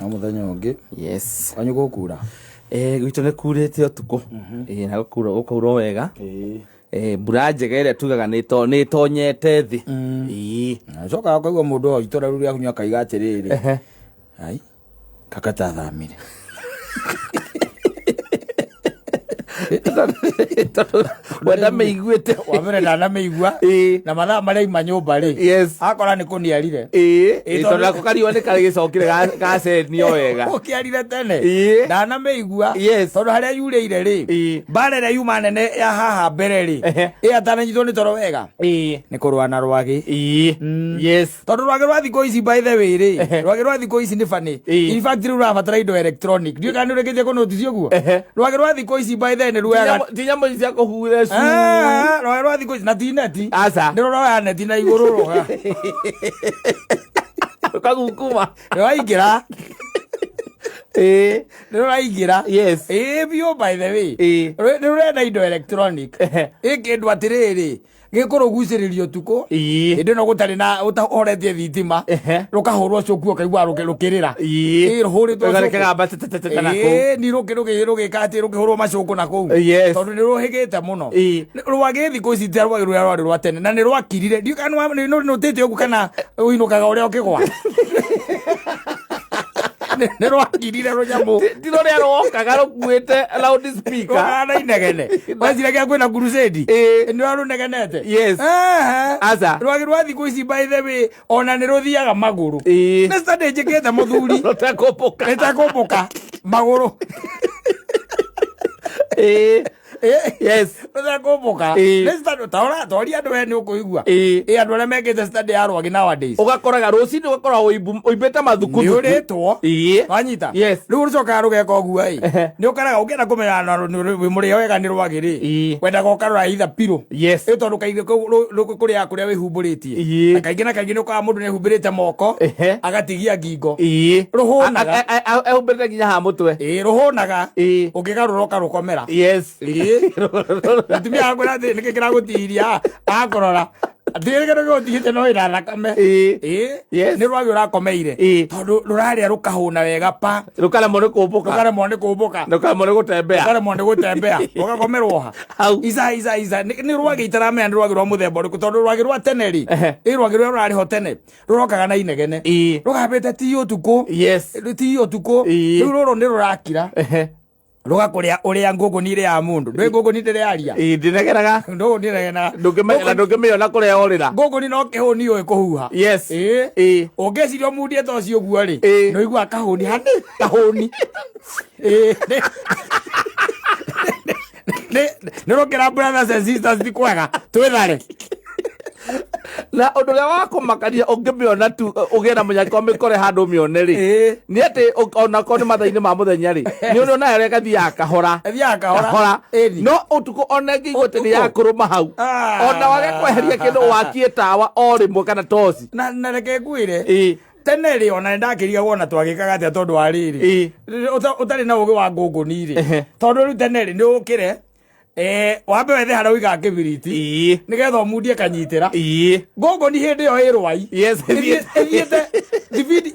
No mũthenya ũngĩ. Yes. Kwanyu gũkura? Gwitũ nĩ kurĩte ũtukũ. Na gũkura gũkaura wega. Mbura njega ĩrĩa tugaga nĩ ĩtonyete thĩ. Ĩĩ. Cokaga ũkaigua mũndũ o itũra rĩu rĩaku akaiga atĩrĩrĩ, ai kaka tathamire. Tondũ we ndamĩiguĩte. Wa mbere ndanamĩigua. Na mathaa marĩa aima nyũmba rĩ, akora nĩ kũniarire. Ĩĩ, tondũ nako kariũa nĩ karĩgĩcokire gacenio wega. Ũkĩarire tene. Ndanamĩigua. Tondũ harĩa yurĩire rĩ, mbara ĩrĩa yuma nene ya haha mbere rĩ, ĩ atananyitwo nĩ toro wega. Nĩ kũrũa na rwagĩ. Tondũ rwagĩ rwa thikũ ici, by the way rĩ, rwagĩ rwa thikũ ici nĩ funny. In fact, rĩu rũrabatara indo electronic. Ndiũĩ kana nĩ ũrĩkĩtie kũnotice ũguo. Rwagĩ rwa thikũ ici, by the way, nĩ ruoyaga Ti nyamũ ici cia kũhure cu. Ah, rwagĩ rwa thikũ ici na ti neti. Aca. Nĩ rũroya neti na igũrũ rũga. Rũkagukuma. Rũraingĩra. Nĩ rũraingĩra. Ĩĩ biũ, by the way. Nĩ rũrenda indo electronic. Ĩ kĩndũ atĩrĩrĩ, gĩkũrũgucĩrĩria ũtukũ hĩndĩ ĩno gũtarĩ na ũtahoretie thitima, rũkahũrwo cuku ũkaigua rũkĩrĩra. Ĩĩ, rũhũrĩtwo cuku. Rũkagamba tetetete na kũu. Ĩĩ, ni rũgĩka atĩ rũkĩhũrwo macũkũ na kũu. Tondũ nĩ rũhĩgĩte mũno. Rwagĩ thikũ ici ti rwagĩ rũrĩa rwarĩ rwa tene na nĩ rwakirire. Ndiũĩ kana nĩ nũtĩte ũguo kana ũinũkaga ũrĩa ũkĩgwa. Nĩ rwakirire rũnyamũ. Ti rũrĩa rwokaga rũkuĩte loud speaker. Rũkaga na inegene. Weciragia kwĩna crusade. Nĩ rwa rũnegenete. Ehe. Aca. Rwagĩ rwa thikũ ici, by the way, ona nĩ rũthiaga magũrũ. Nĩ study njĩkĩte, mũthuri. Rũtekũmbũka. Rĩtekũmbũka magũrũ. Rũtekũmbũka. Nĩ study ta toria andũ we nĩ ũkũigua. Ĩ andũ arĩa mekĩte study ya rwagĩ nowadays. Ũgakoraga rũcinĩ ũgakora ũimbĩte mathukuthuku. Nĩ ũrĩtwo. Wanyita. Rĩu rũcokaga rũgeka ũguo ĩ. Nĩ ũkaraga ũngĩenda kũmenya na wĩ mũrĩo wega nĩ rwagĩ rĩ. Wendaga ũkarora either pillow. Ĩ tondũ kaingĩ kũrĩa kũrĩa wĩhumbũrĩtie. Na kaingĩ na kaingĩ nĩ ũkoraga mũndũ nĩ ehumbĩrĩte moko. Agatigia ngingo. Rũhũnaga. Ehumbĩrĩte nginya ha mũtwe. Ĩĩ, rũhũnaga. Ũngĩgarũra ũkarũkomera. Ĩĩ. Mũtumia akwĩra atĩ nĩkĩ kĩragũtiria, akũrora atĩ kĩndũ gĩgũtigĩte no ĩna thakame. Ĩĩ. Nĩ rwagĩ ũrakomeire. Tondũ rũrarĩa rũkahũna wega pa. Rũkaremwo nĩ kũmbũka. Rũkaremwo nĩ kũmbũka. Rũkaremwo nĩ gũtembea. Rũkaremwo nĩ gũtembea. Rũgakomerwo ha. Hau. Ica ica ica nĩ rwagĩ itaramenya nĩ rwagĩ rwa mũthemba ũrĩkũ, tondũ rwagĩ rwa tene rĩ, ĩ rwagĩ rũrĩa rũrarĩ ho tene rũrokaga na inegene. Rũgambĩte ti ũtukũ. Ti ũtukũ. Rĩu rũrũ nĩ rũrakira. Rũgakũrĩa ũrĩa ngũngũni ĩrĩ ya mũndũ. Ndũĩ ngũngũni ndĩrĩ yaria. Ĩĩ, ndĩnegeraga. Ngũngũni ndĩnegenaga. Na ndũngĩmĩona kũrĩa yorĩra. Ngũngũni no kĩhũni yũĩ kũhuha. Ĩĩ. Ũngĩciria ũmundie ta ũcio ũguo rĩ, nĩ ũiguaga kahũni hani kahũni. Ĩĩ. Nĩ rũkĩra, brothers and sisters, ti kwega twĩthare. Na ũndũ ũrĩa wa kũmakania ũngĩmĩona tu ũgĩe na mũnyaka ũmĩkore handũ ũmĩone rĩ, nĩ atĩ onakorwo nĩ mathaa-inĩ ma mũthenya rĩ, nĩ ũrĩonaga ũrĩa gathiaga kahora. Gathiaga kahora. Kahora. Ĩni. No ũtukũ ona ĩngĩigua atĩ nĩ Ũtukũ. yakũrũma hau, ona wage kweheria kĩndũ wakie tawa o rĩmwe kana toci. Na reke ngwĩre, tene rĩ, ona nĩ ndakĩrigagwo ona twagĩkaga atĩa tondũ wa rĩrĩ, ũtarĩ na ũgĩ wa ngũngũni rĩ, tondũ rĩu tene rĩ, nĩ ũkĩre wambe wethe harĩa ũigaga kĩbiriti nĩgetha ũmundie kanyitĩra. Ngũngũni hĩndĩ ĩyo ĩ rwai. Ĩthiĩte thibindi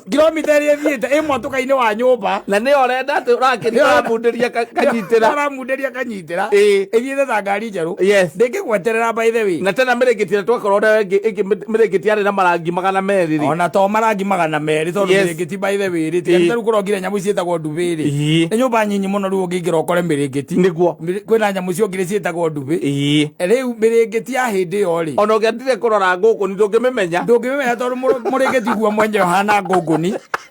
kilomita ĩrĩa ĩthiĩte ĩ mwatũka-inĩ wa nyũmba. Na nĩyo ũrenda atĩ ũrakĩria ũramundĩria kanyitĩra. Ũramundĩria kanyitĩra. Ĩthiĩte ta ngari njerũ. Ndĩngĩgweterera, by the way. Na tena mĩrĩngĩti ĩrĩa twakorwo nayo ĩngĩ mĩrĩngĩti yarĩ na marangi 200 rĩ. Ona to marangi 200, tondũ mĩrĩngĩti, by the way rĩ, tiga nĩ ta rĩu kũrongire nyamũ ciĩtagwo ndubĩ rĩ, nĩ nyũmba nyinyi mũno rĩu ũngĩingĩra ũkore mĩrĩngĩti. Kwĩna nyamũ ciokire ciĩtagwo ndubĩ. Rĩu mĩrĩngĩti ya hĩndĩ ĩyo rĩ, Ona ũngĩendire kũrora ngũngũni ndũngĩmĩmenya. Ndũngĩmĩmenya tondũ mũrĩngĩti guo mwenyewe ũhana ngũngũni.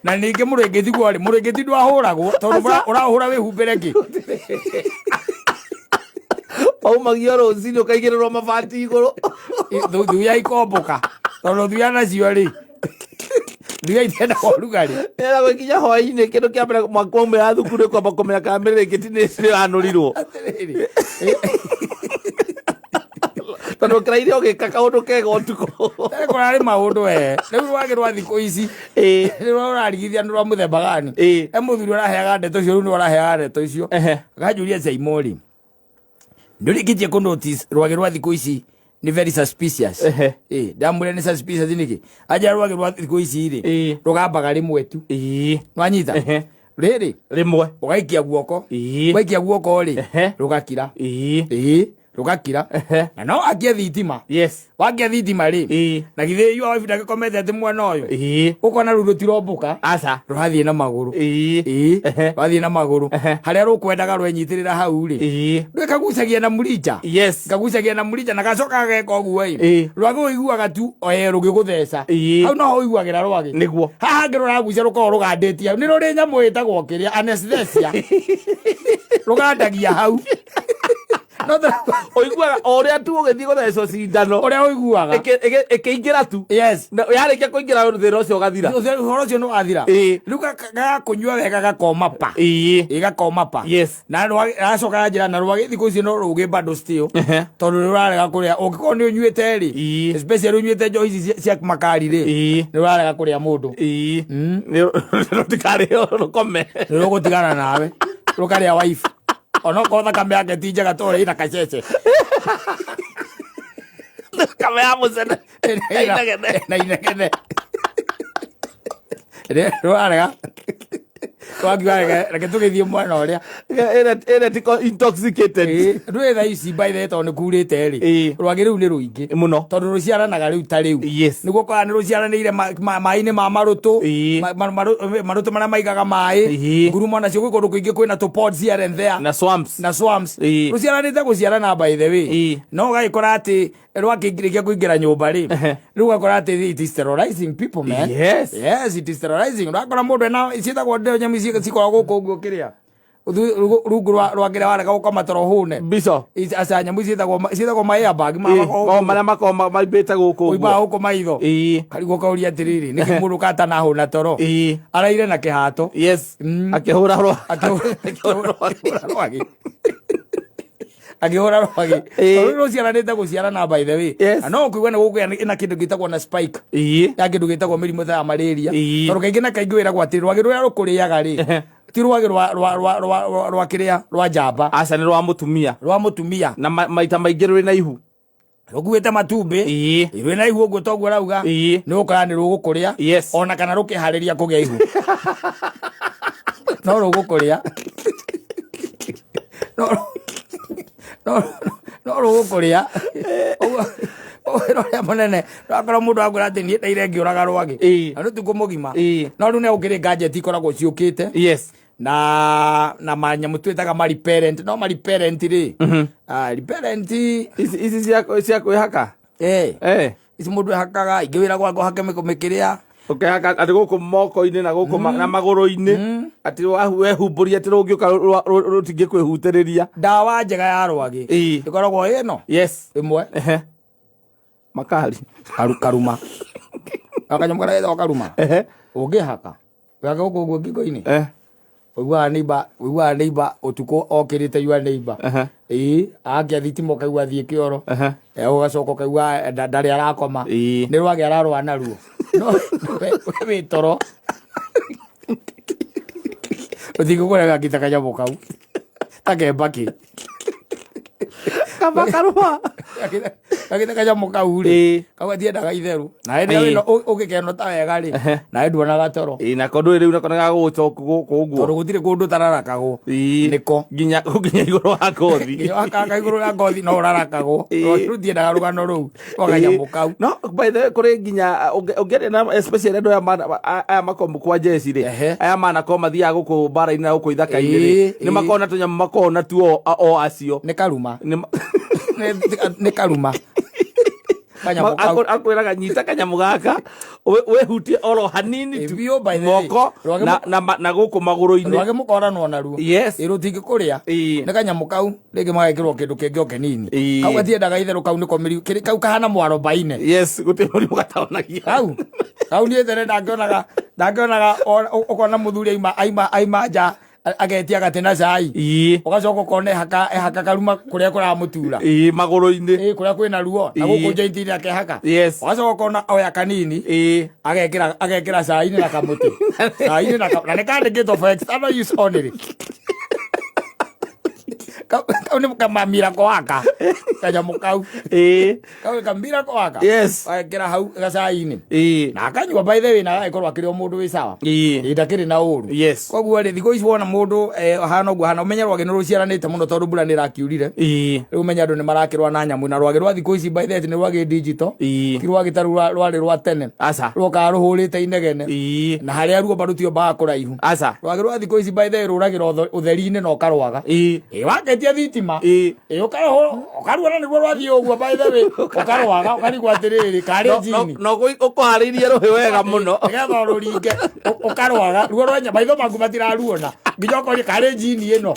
Na ningĩ mũrĩngĩti guo rĩ, mũrĩngĩti ndwahũragwo tondũ ũrahũra wĩhumbĩre kĩ? Waumagio rũcinĩ ũkaigĩrĩrwo mabati igũrũ. Thuya ikombũka, tondũ thuya nacio rĩ, thuya itiendaga ũrugarĩ. Nĩgetha gũkinya hwaĩ-inĩ, kĩndũ kĩa mbere mwaka waumĩra thukuru nĩ kwamba kũmenya kana mĩrĩngĩti nĩ ĩranũrirwo. Atĩrĩrĩ. Tondũ ũkĩraire ũgĩka kaũndũ kega ũtukũ. Kũrarĩ maũndũ we. Rĩu rwagĩ rwa thikũ ici nĩ rwa ũrarigithia nĩ rwa mũthemba gani? E mũthuri ũraheaga ndeto icio, rĩu nĩ ũraheaga ndeto icio. Akanjũria, "Caimori, nĩ ũrĩkĩtie kũ notice rwagĩ rwa thikũ ici Nĩ very suspicious. Ĩ ndamwĩra nĩ suspicious nĩkĩ? Anjĩra rwagĩ rwa thikũ ici rĩ, rũgambaga rĩmwe tu. Nwanyita? Rĩrĩ Rĩmwe. Ũgaikia guoko. Waikia guoko rĩ, rũgakira. Ĩ rũgakira. Na no akie thitima. Wakia thitima rĩ, na githĩ yua wife ndagĩkomete atĩ mwena ũyũ? Ũkona rĩu rũtirombũka. Aca. Rũrathiĩ na magũrũ. Ĩ rũrathiĩ na magũrũ. Harĩa rũkwendaga rwenyitĩrĩra hau rĩ, rwĩkagucagia na murija. Kagucagia na murija na gacoka gageka ũguo. Ĩ rwagĩ ũiguaga tu oe rũgĩgũtheca. Hau noho ũiguagĩra rwagĩ. Haha hangĩ rũragucia rũkoragwo rũgandĩtie hau. Nĩ rũrĩ nyamũ ĩtagwo kĩrĩa anesthesia rũgandagia hau. No Ũiguaga o ũrĩa tu ũgĩthiĩ gũthecwo cindano. Ũrĩa ũiguaga. Ĩkĩingĩra tu. Na yarĩkia kũingĩra, thĩna ũcio ũgathira. Ũhoro ũcio nĩ wathira. Rĩu gakũnyua wega gakoma pa. Ĩ gakoma pa. Na aracoka njĩra na rwagĩ thikũ ici no rũgĩ bado still, tondũ nĩ rũrarega kũrĩa ũngĩkorwo nĩ ũnyuĩte rĩ, especially ũnyuĩte njohi ici cia makari rĩ, nĩ rũrarega kũrĩa mũndũ. Rũtikarĩo rũkome. Nĩ rũgũtigana nawe rũkarĩa wife, onokorwo thakame yake ti njega tondũ ĩna kacece. Thakame ya mũcene. Inegene. Na inegene. Rũrarega rwakiuga reke tũgĩthiĩ mwena ũrĩa. Ĩrĩa ti intoxicated. Ndũĩ thaa ici, by the way, tondũ nĩ kurĩte rĩ, rwagĩ rĩu nĩ rũingĩ mũno, tondũ rũciaranaga rĩu ta rĩu. Nĩguo ũkoraga nĩ rũciaranĩire maĩ-inĩ ma marũtũ. Marũtũ marĩa maigaga maĩ. Ngurumo nacio gwĩ kũndũ kũingĩ kwĩna tũ ponds here and there. Na swamps. Na swamps. Rũciaranĩte gũciarana, by the way. No ũgagĩkora atĩ rwakĩrĩkia kũingĩra nyũmba rĩ, rĩu ũgakora atĩ it is terrorizing people, man. Yes, it is terrorizing. Ũrakora mũndũ ena ciĩtagwo ndĩo nyamũ ici cikoragwo gũkũ ũguo kĩrĩa rungu rwa kĩrĩa warega gũkoma toro hũne. Mbico. Aca, nyamũ ici ciĩtagwo ma airbag. O marĩa makoragwo maimbĩte gũkũ ũimbaga ũguo. Gũkũ maitho. Karigwo kauria atĩrĩrĩ, nĩkĩ mũndũ katanahũna toro araire na kĩhato? Akĩhũra rwa. Akĩhũra rwagĩ, akĩhũra rwagĩ. Tondũ rũciaranĩte gũciarana, by the way. Na no ũkũigua nĩ gũkũgĩa na kĩndũ gĩtagwo na spike ya kĩndũ gĩtagwo mĩrimũ ta ya malaria, tondũ kaingĩ na kaingĩ wĩragwo atĩ rwagĩ rũrĩa rũkũrĩaga rĩ, ti rwagĩ rwa kĩrĩa rwa njamba. Aca, nĩ rwa mũtumia. Rwa mũtumia. Na maita maingĩ rwĩ na ihu. Rũkuĩte matumbĩ. Rwĩna ihu ũguo toguo rauga. Nĩ ũgũkora nĩ rũgũkũrĩa. Ona kana rũkĩharĩria kũgĩa ihu no rũgũkũrĩa, no rũgũkũrĩa. Ũguo wĩra ũrĩa mũnene ũrakora mũndũ akwĩra atĩ niĩ ndaire ngĩũraga rwagĩ na nĩ ũtukũ mũgima. No rĩu nĩ gũkĩrĩ gadget ikoragwo ciũkĩte na manyamũ twĩtaga ma repellent, no ma repellent rĩ, repellent Ici cia kwĩhaka. Ici mũndũ ehakaga, ingĩ wĩragwo anga ũhake mĩkĩrĩa. Ũkehaka atĩ gũkũ moko-inĩ na gũkũ na magũrũ-inĩ, atĩ wehumbũria atĩ rũngĩũka rũtingĩkwĩhutĩrĩria. Ndawa njega ya rwagĩ ĩkoragwo ĩno ĩmwe. Makari. Karuma, kanyamũ karĩa getagwo karuma. Ũngĩhaka wehake gũkũ ũguo ngingo-inĩ, ũiguaga neighbor ũtukũ okĩrĩte yua neighbor. Ĩĩ, akia thitima ũkaigua athiĩ kĩoro. Ũgacoka ũkaigua ndarĩ arakoma. Nĩ rwagĩ ararũa naruo, no we wĩ toro ũtingĩkũrega gakita kanyamũ kau ta kembaki. Kaba karũa. Gagĩte kanyamũ kau rĩ, kau gatiendaga itherũ, na hĩndĩ ĩrĩa ũgĩkeno ta wega rĩ, nawe nduonaga toro. Ĩĩ, nako ndũĩ rĩu nako nĩgagũgũcoka gũkũ ũguo. Tondũ gũtirĩ kũndũ ũtararakagwo. Nĩko. Nginya igũrũ wa ngothi. Nginya wakanga igũrũ rĩa ngothi no ũrarakagwo. Rĩu ndiendaga rũgano rũu rwa kanyamũ kau. No by the way, kũrĩ nginya ũngĩaria na especially andũ aya aya makoragwo kwa jeshi rĩ, aya manakorwo mathiaga gũkũ mbara-inĩ na gũkũ ithaka-inĩ rĩ, nĩ makoragwo na tũnyamũ makoragwo natuo o acio. Nĩ karuma. Nĩ karuma kanyamũ kau. Akwĩraga nyita kanyamũ gaka wĩhutie oro hanini tu. Biũ, by the way. Moko na gũkũ magũrũ-inĩ. Rwagĩ mũkoranwo naruo. Ĩ rũtingĩkũrĩa. Nĩ kanyamũ kau rĩngĩ magekĩrwo kĩndũ kĩngĩ o kĩnini. Kau gatiendaga itherũ, kau nĩko kau kahana mwarobaine. Yes, gũtirĩ mũrimũ gataonagia. Kau niĩ tene ndangĩonaga ũkona mũthuri aima nja agetia gatĩ na cai, ũgacoka ũkona ehaka karuma kũrĩa kũramũtura. Ĩĩ, magũrũ-inĩ. Ĩĩ, kũrĩa kwĩna ruo na gũkũ joint-inĩ akehaka. Ũgacoka ũkona oya kanini, agekĩra cai-inĩ na kamũtĩ cai-inĩ na nĩ kandĩkĩtwo for external use only. Kau nĩ kamamira koaka kanyamũ kau. Ĩĩ. Kau nĩ kamira koaka. Yes. Agekĩra hau gacai-inĩ Ĩĩ. Na akanyua, by the way, na agagĩkorwo akĩrĩ o mũndũ wĩ sawa. Ĩĩ. Ĩ, ndakĩrĩ na ũru. Yes. Koguo rĩ, thikũ ici wona mũndũ ahana ũguo ahana, ũmenye rwagĩ nĩ rũciaranĩte mũno tondũ mbura nĩ ĩrakiurire. Ĩĩ. Rĩu ũmenye andũ nĩ marakĩrwa na nyamũ, na rwagĩ rwa thikũ ici, by the way, nĩ rwagĩ digital. Ĩĩ. Ti rwagĩ ta rũu rwarĩ rwa tene. Aca. Rwokaga rũhũrĩte inegene. Ĩĩ. Na harĩa ruomba rũtiombaga kũraihu. Aca. Rwagĩ rwa thikũ ici, by the way, rũragĩra ũtheri-inĩ na ũkarwaga. Ĩĩ. Ĩ, waketia thitima. Ĩĩ. Ĩ, ũkaruona nĩguo rwathiĩ ũguo, by the way, ũkarwaga ũkarigwo atĩrĩrĩ, karĩ njini. No ũkũharĩirie rũhĩ wega mũno. Nĩgetha ũrũringe, ũkarwaga ruo rwenya, maitho maku matiraruona nginya ũkoria karĩ njini ĩno.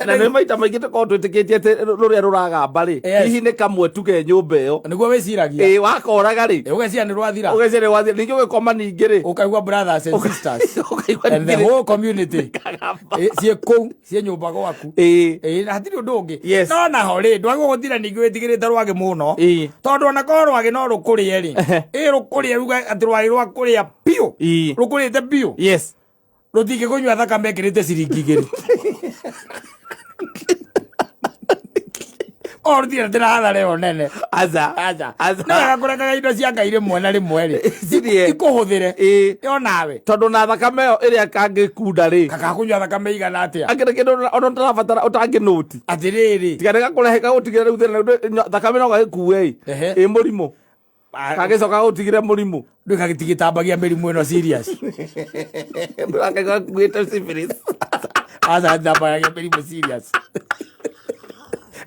Na nĩ maita maingĩ tũkorwo twĩtĩkĩtie atĩ rũrĩa rũragamba rĩ, Yes. hihi nĩ kamwe tuge nyũmba ĩyo. Nĩguo wĩciragia. Ĩĩ, wakoraga rĩ, Ĩ, ũgeciria nĩ rwathira. Ũgeciria nĩ wathira. Ningĩ ũgĩkoma ningĩ rĩ, ũkaigua brothers and sisters ũkaigua and the ningĩ rĩ, whole community kagamba. Ĩ, ciĩ kũu ciĩ nyũmba gwaku. Ĩĩ. Ĩ, na hatirĩ ũndũ ũngĩ. Yes. No naho rĩ, ndwagwo gũtira ningĩ wĩtigĩrĩte rwagĩ mũno, Ĩĩ. tondũ ona korwo rwagĩ no rũkũrĩe rĩ, ĩ, rũkũrĩe ruga atĩ rwagĩ rwa kũrĩa biũ, Ĩĩ. rũkũrĩte biũ, Yes. Rũtingĩkũnyua thakame ĩkĩrĩte ciringi 2. O rũtirĩ na hathara ĩyo nene. Aca. Aca. Aca. No wega kũrekaga indo cia Ngai rĩmwe na rĩmwe rĩ, Cirie. ikũhũthĩre. Ĩĩ. Yo nawe. Tondũ na thakame ĩyo ĩrĩa kangĩkunda rĩ, Kakakũnyua thakame igana atĩa? Akĩrĩ kĩndũ ona ũtarabatara ũtangĩnũti. Atĩrĩrĩ. Tiga nĩ gakũrehe gagũtigĩre rĩu thĩna thakame no gagĩkue ĩ. Ehe. Ĩ mũrimũ. Kagĩcoka gagũtigĩre mũrimũ. Ndũgagĩtigĩtambagia mĩrimũ ĩno serious. Gakuĩte syphilis. Aca, atambagia mĩrimũ serious,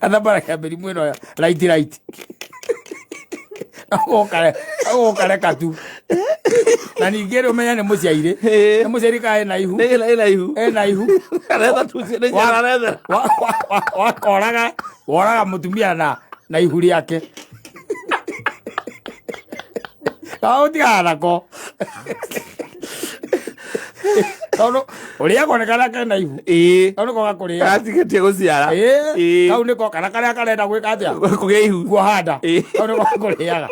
atambaragia mĩrimũ ĩno right right. Ũkareka tu. Na ningĩ rĩ, ũmenye nĩ mũciairĩ. Ĩĩ. Nĩ mũciairi kana ena ihu. Nĩ ĩna ihu. Ena ihu. Aretha tu nĩ ciana arethera. Wakoraga woraga mũtumia na ihu rĩake. Ũtigana nako tondũ ũrĩa konekana kena ihu. Ĩĩ. Kau nĩko gakũrĩa. Gatigĩtie gũciara. Ĩĩ. Ĩĩ. Kau nĩko kana karĩa karenda gwĩka atĩa? Kũgĩa ihu. Kuoha nda. Ĩĩ. Kau nĩko gakũrĩaga.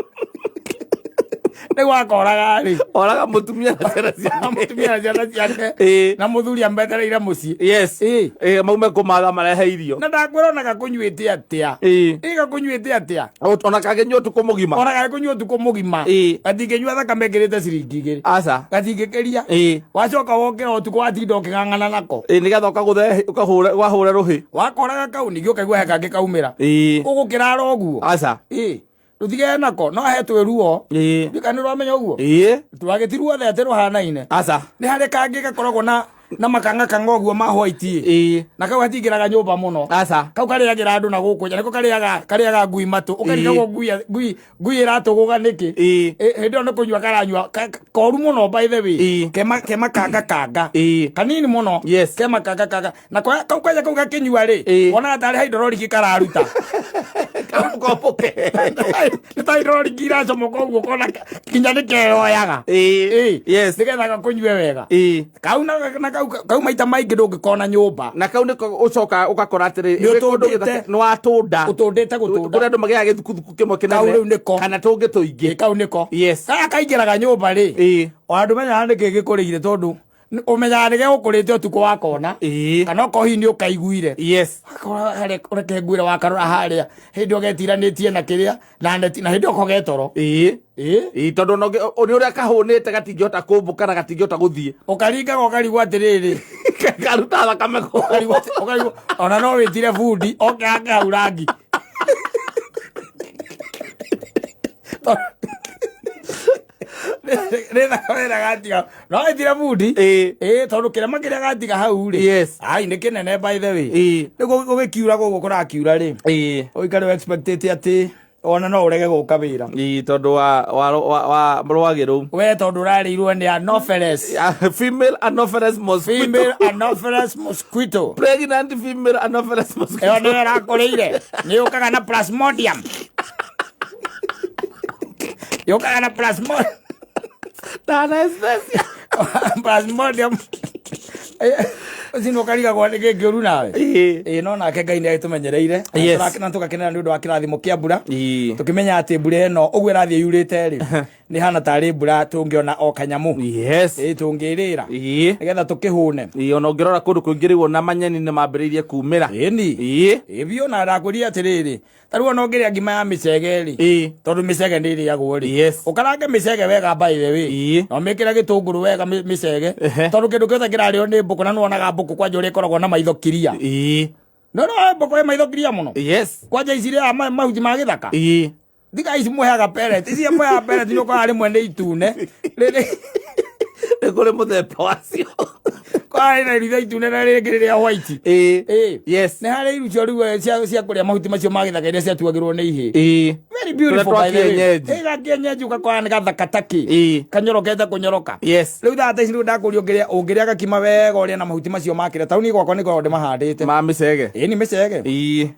Nĩ wakoraga rĩ, Oraga mũtumia na ciana ciake. Mũtumia na ciana ciake. Ĩĩ. Na mũthuri ametereire mũciĩ. Yes. Ĩĩ. Ĩĩ, maume kũmatha marehe irio. Na ndakwĩra ona gakũnyuĩte atĩa. Ĩĩ. Ĩ, gakũnyuĩte atĩa? Ona kangĩnyua ũtukũ mũgima. Ona gakũnyua ũtukũ mũgima, Ĩĩ. gatingĩnyua thakame ĩkĩrĩte ciringi 2. Aca. Gatingĩkĩria. Ĩĩ. Wacoka wokĩra ũtukũ, watinda ũkĩng'ang'ana nako. Ĩĩ, nĩgetha ũkagũthe ũkahũre wahũre rũhĩ. Wakoraga kau ningĩ ũkaigua he kangĩ kaumĩra. Ĩĩ. Ũgũkĩrara ũguo. Aca. Ĩĩ, rũtigee nako no he twĩ ruo. Ĩĩ. Ndika nĩ rwamenya ũguo. Ĩĩ. Rwagĩ ruothe atĩ rũhanaine. Aca. Nĩ harĩ kangĩ gakoragwo na makang'akang'a ũguo ma white ĩ. Ĩĩ. Na kau gatingĩraga nyũmba mũno. Aca. Kau karĩagĩra andũ na gũkũ nja, nĩko karĩaga ngui matũ, ũkarigagwo ngui ĩratũgũga nĩkĩ. Ĩĩ. Ĩ, hĩndĩ ĩyo nĩ kũnyua karanyua koru mũno, by the way. Ĩĩ. Kema kanga kanga. Ĩĩ. Kanini mũno. Yes. Kema kanga kanga na kau kwanja kau gakĩnyua rĩ, Ĩĩ. wonaga tarĩ hydraulic kararuta. Kamũkomboke. Nĩ ta hydraulic iracomoka ũguo, kona nginya nĩ keyoyaga. Ĩĩ. Ĩĩ. Yes. Nĩgetha gakũnyue wega. Ĩĩ. Kau na kau maita maingĩ ndũngĩkona nyũmba. Na kau nĩko ũcokaga ũgakora atĩrĩ, Nĩ wĩ kũndũ ũtũndĩte. gĩthaka- nĩ watũnda. Ũtũndĩte gũtũnda. Kũrĩa andũ magĩaga gĩthukuthuku kĩmwe Kau kĩnene rĩu nĩko. Kana tũngĩ tũingĩ. Ĩ, kau nĩko. Yes. Kaya kaingĩraga nyũmba rĩ, Ĩĩ. ona ndũmenyaga nĩkĩ gĩkũrĩire, tondũ ũmenyaga nĩ gegũkũrĩte ũtukũ wakona, Ĩĩ. kana okorwo hihi nĩ ũkaiguire. Yes. Akora harĩa, reke nguire, wakarora harĩa hĩndĩ ĩyo getiranĩtie na kĩrĩa na neti, na hĩndĩ ĩyo ko getoro. Ĩĩ. Ĩĩ. Ĩĩ, tondũ ona nĩ ũrĩa kahũnĩte gatingĩhota kũmbũka na gatingĩhota gũthiĩ. Ũkaringaga ũkarigwo atĩrĩrĩ, Karuta thakame kũ. Ũkarigwo ona no wĩtire bundi oke hake hau rangi. Nĩ thakame ĩrĩa gatiga, no wĩtire bundi. Ĩĩ. Ĩĩ, tondũ kĩrema kĩrĩa gatiga hau rĩ, Yes. ai, nĩ kĩnene, by the way. Ĩĩ. Nĩ gũgĩkiura gũkũ kũrakiura rĩ, Ĩĩ. ũikare expectate atĩ ona no ũrege gũka wĩra. Ĩĩ, tondũ wa rwagĩ rũu. We, tondũ ũrarĩirwo nĩ anopheles. Female anopheles mosquito. Female anopheles mosquito. Pregnant female anopheles mosquito. Ĩyo nĩyo ĩrakũrĩire, nĩ yũkaga na plasmodium, yũkaga na plasmodium. Na anesthesia. Plasmodium ũcio nĩ ũkarigagwo nĩ kĩ kĩũru nawe. Ĩĩ. Ĩĩ, no nake Ngai nĩ agĩtũmenyereire. Yes. Na tũgakenera nĩ ũndũ wa kĩrathimo kĩa mbura, Ĩĩ. tũkĩmenya atĩ mbura ĩno ũguo ĩrathiĩ yurĩte rĩ, Nĩ hana tarĩ mbura tũngĩona o kanyamũ. Ĩ tũngĩrĩra nĩgetha tũkĩhũne. Ĩĩ, ona ũngĩrora kũndũ kũingĩ rĩu ona manyeni nĩ mambĩrĩirie kumĩra. Ĩni. Ĩ biũ, na ndakwĩrire atĩrĩrĩ, ta rĩu ona ũngĩrĩa ngima ya mĩcege rĩ, tondũ mĩcege nĩ ĩrĩagwo rĩ, ũkarange mĩcege wega, by the way, na ũmĩkĩre gĩtũngũrũ wega mĩcege, tondũ kĩndũ gĩothe kĩrarĩo nĩ mbũkũ, na nĩwonaga mbũkũ kwanja ũrĩa ĩkoragwo na maitho kiria. No no mbũkũ ĩ maitho kiria mũno. Kwanja ici irĩaga mahuti ma gĩthaka. Thiga ici mũheaga pellet, ici mũheaga pellet nĩ ũkoraga rĩmwe nĩ itune. Rĩrĩ Nĩ kũrĩ mũthemba wacio. Kwarĩ na iritha itune na rĩngĩ rĩrĩa white. Nĩ harĩ irucio rĩu cia kũrĩa mahuti macio ma gĩthaka iria ciatuagĩrwo nĩ ihĩ. Very beautiful, Tũrĩa twa by the way. kienyeji. Ĩ, ga kienyeji ũgakora nĩ gathaka takĩ. Kanyorokete kũnyoroka. Rĩu thaa ta ici rĩu ndakũria, ũngĩrĩa gakima wega ũrĩe na mahuti macio makĩrĩa taũni gwakwa nĩ ngoragwo ndĩmahandĩte. Ma mĩcege. Ĩ ni mĩcege.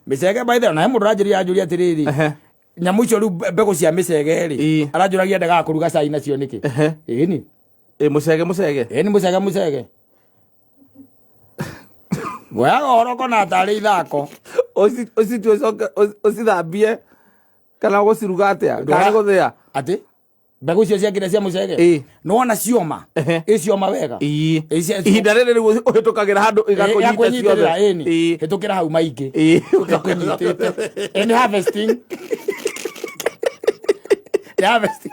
Mĩcege, by the way, na he mũndũ ũranjĩria anjũria atĩrĩrĩ, nyamũ icio rĩu mbegũ cia mĩcege rĩ, aranjũragia ndegaga kũruga cai nacio nĩkĩ. Ĩ ni. Ĩ, mũcege mũcege. Ĩ ni mũcege mũcege. Ngoyaga ũhoro kona tarĩ ithako. Ũcitue ũcoke ũcithambie kana gũciruga atĩa? Kana nĩ gũthĩa? Atĩ mbegũ icio cia kĩrĩa cia mũcege? Ĩ. Nĩwona cioma? Ĩ cioma wega. Ĩ Ihinda rĩrĩ rĩu ũhĩtũkagĩra handũ igakũnyita Yakũnyitĩrĩra ciothe. ĩni. Hĩtũkĩra hau maingĩ. Ĩkũnyitĩte. Ĩ nĩ harvesting. Nĩ harvesting.